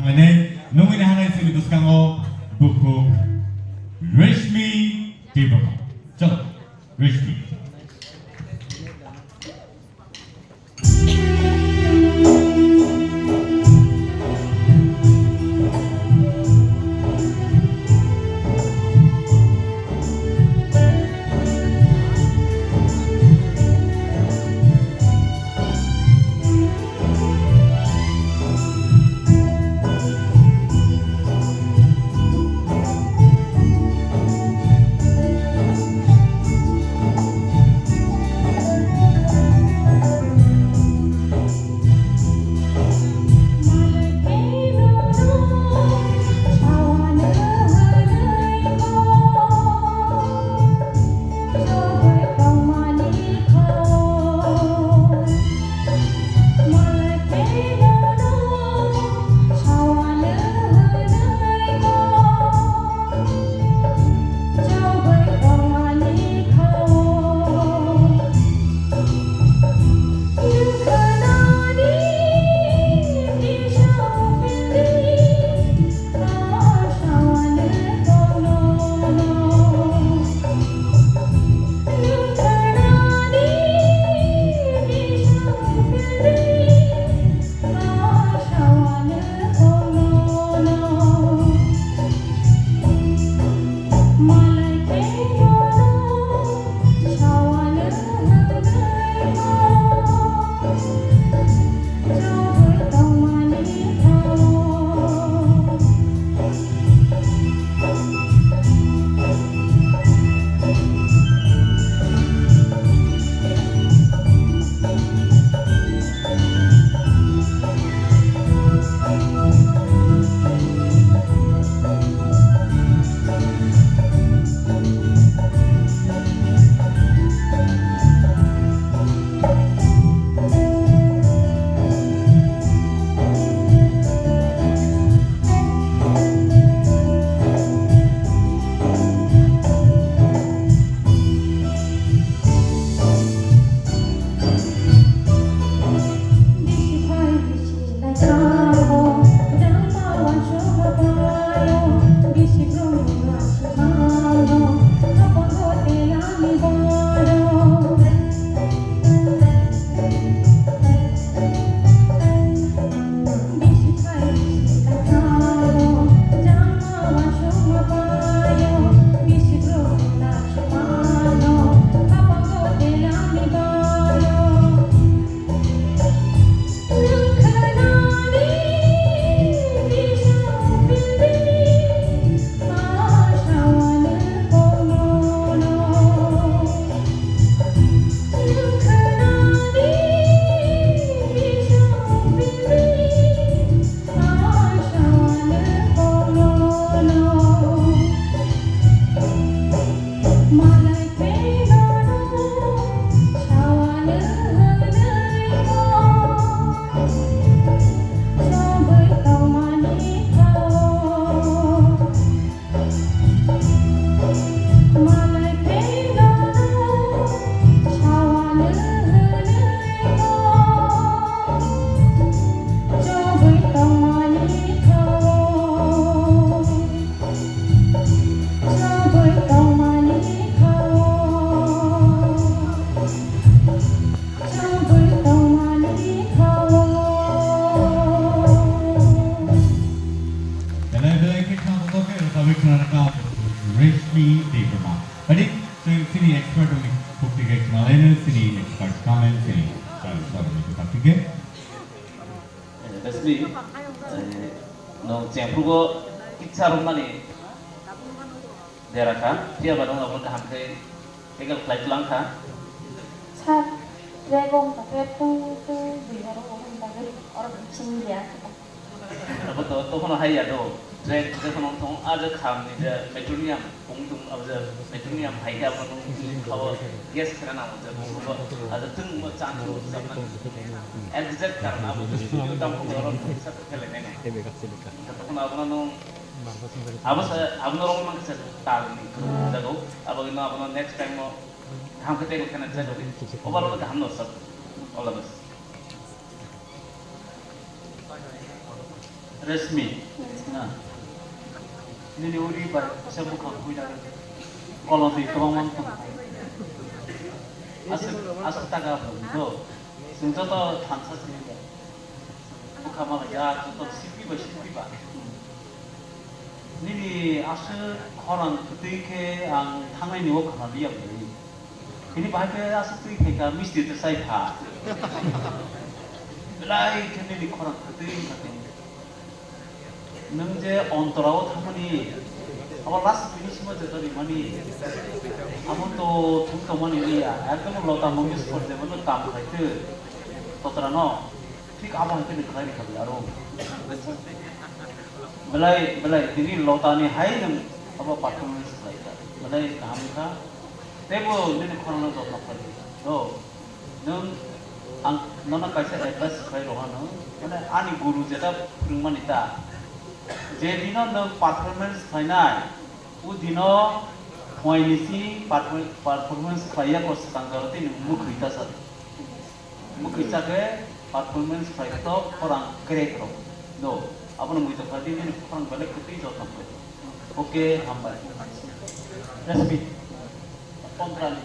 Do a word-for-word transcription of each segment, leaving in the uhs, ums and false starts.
Mane nungwi nahanai chini bwskango bukhuk Reshmi Debbarma. Chalo, Reshmi. Belai belai khe khna tongthok khe rwchapwi khna rwkha Reshmi Debbarma. Tini chwng chini expert rokni khukti khe khna laino chini expert comment chini chwng sorokni kwthar twi khe. Eh, Reshmi, eh, nwng chengphrugo kitsa romnani dera kha, phiya ba nwng abo kaham khe tackle khlai tlang kha. Sir, track wng kha khe twi twi bihar o wng kha khe oro khe simi ya. Abo to, to hono hai ya do. Track je hono tong a je kham ni je metronium. Kung tung abo je metronium hai khe abo nung khao guess khena nango je kung abo abo tung mo chan tung sabna exact karon abo je studio tam ko oro sa khele nai no. Tokon abo nung abo sa abo norok mang sa tal ni kung jago abo no abo no next time mo ham kete ko khena jago. Overall kaham no sir. All the best. Resmi, na, nini uri bai se bwkhak buina kolom di kwbangma tong. Aswk, aswk taga bo do. Chwng joto thansa sini da. Bwkha mala ya joto sipi ba sipi ba. Nini aswk khorang kwtwi khe ang thangnai ni o khana liya bwrwi. Bini bahai khe aswk twi khe ka misti twi sai kha. Belai khe nini khorang kwtwi wngkha khe. Nwng je ontorao thangmani, abo last finish mo je to rimani, amo to thung tongmani liya, ekdom Lota Mangeshkar je mano kam khlai twi, totra no, thik abo hai khe ni khlai rikha aro. Belai, belai, tini Lota ni hai nwng abo performance khlai kha, belai kaham kha, teibo nini khorang no jotno khlai kha. Do. Nwng ang nono kaisa advice khlai roha nwng, mane ani guru jeta phwrwngmani ta. Je dino nwng performance khlainai, o dino phuaini si perform-, performance khlaiya ko swkang jora tei nwng mwkhwi ta sa. Mwkhwi cha khe performance khlai khe to khorang crack rok. Do, abono muitok khlai di, nini khorang belai kwtwi jotno khlai. Okay, hambai. Resmi. Kontra ni.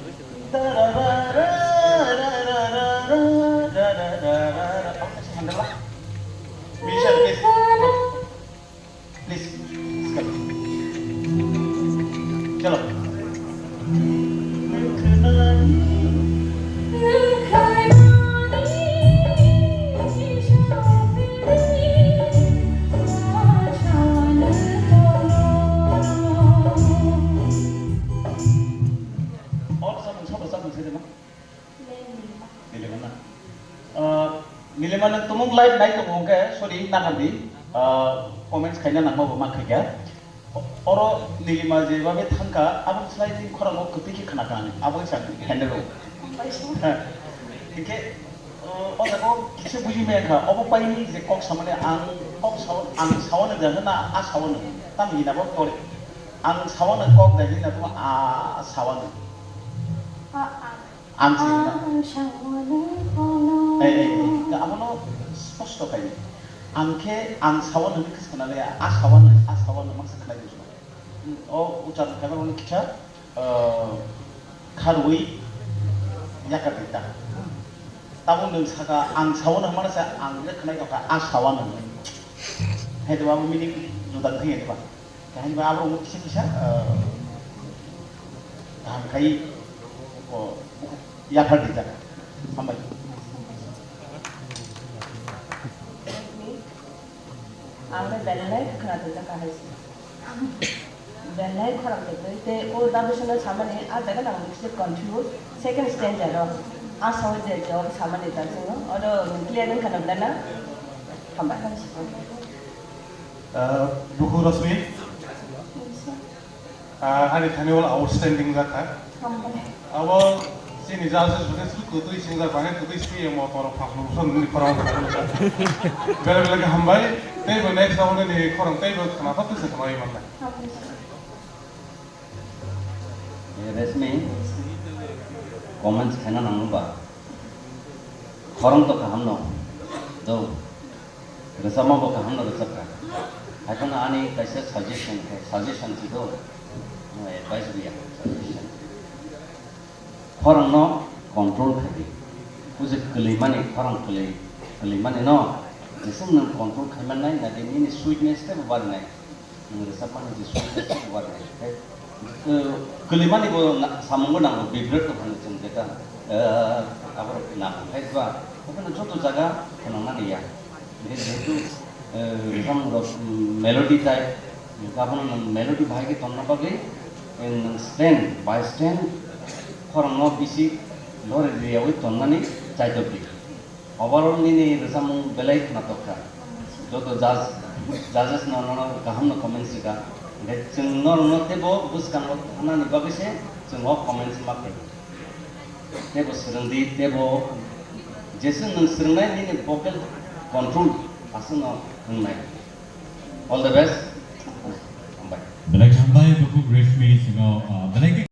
Musician, please. Please, step. Chalo. Nilima na. Ah, Nilima, nwng tumung live nai tongo hwnkhe, sorry, nahardi. Ah, comments khaina nangma bo ma khaikha. O-, oro Nilima je babe thangkha, aboni slai ni khorang o kwtwi khe khna kha ani, abo se ang handle o. Hinkhe, o, o jaga o kisa buji maya kha, obo pai ni je kok samani ang kok sao, ang sao no jana na a sao no, tam hina bo kore. Ang sao no kok jani na tuma a sao no. A, a. Ang si hwnna. Ang sawana kono. Ei, ei, ei, abono sposto khaidi. Ang khe ang sawana hwnwi khe sana le, a sawana, a sawana mangsa khlai di. O ucharno khaima hwnwi kisa, eh, kharwi yakar di ta. Tamo nwng saka ang sawana hwnmano sa ang le khnai kha a sawana hwnwi. Hai to abo meaning juda wngkha ya ba. Kahini ba abo kisa kisa, eh, kaham khai, o, yapar di jak. Hambai. Ang le belai khna tongjakha hai se. Belai khorang tongwi tei o da bwswkno samani a jaga nang bisi confuse. Second stanza ro a sawi je jawab samani ta sino. Oro clear wngkha na belai na? Hambai. Ah, Buku Rosmi. Ah, ani thani wal outstanding jakha. Hambai. Abo chini judges bwkhe swi kwtwi singjak, bangkhe kwtwi swi emo toro phasno bwswk nini khorang bwswk. Bele bele khe hambai. Tei bo next abo nini khorang tei bo khna thok twi se khna wi mannai. Hambai. Eh, Resmi, comments khaina nang ba? Khorang to kaham no. Do. Rwchapma bo kaham no rwchapkha. Haiphano ani kaisa suggestion khe, suggestion si do, no advice riya, suggestion. Khorang no control khai di. Bujik kwlwimani, khorang kwlwi, kwlwimani no, jeswk nwng control khai mannai, nadi nini sweetness tei bo barinai. Nwng rwchapmani je song tei song war hai khe, eh, kwlwimani bo na-, samung bo nango, vibrate tong phano chwng jeta, eh, aborok nang khai ba, okhano joto jaga khwnangnani ya. Hingkhe jehetu, eh, rwchapmung rok, mm, melody type, hingkhe abono nwng melody bahai khe tongna bagwi, eh, nwng stand by stand khorangno bisi lori riyaui tongnani chaitok di. Overall nini rwchapmung belai khwnatok kha. Joto judge, judges no nono kaham no comments rwkha. Hwnkhe chwng norokno teibo bwskango thanani bagwi se chwng o comments ma khlaio. Teibo swrwng di, teibo jeswk nwng swrwngnai nini vocal control aswkno wngnai. All the best. Hambai. Belai hambai, Bukhuk Reshmi singo, ah, belai khe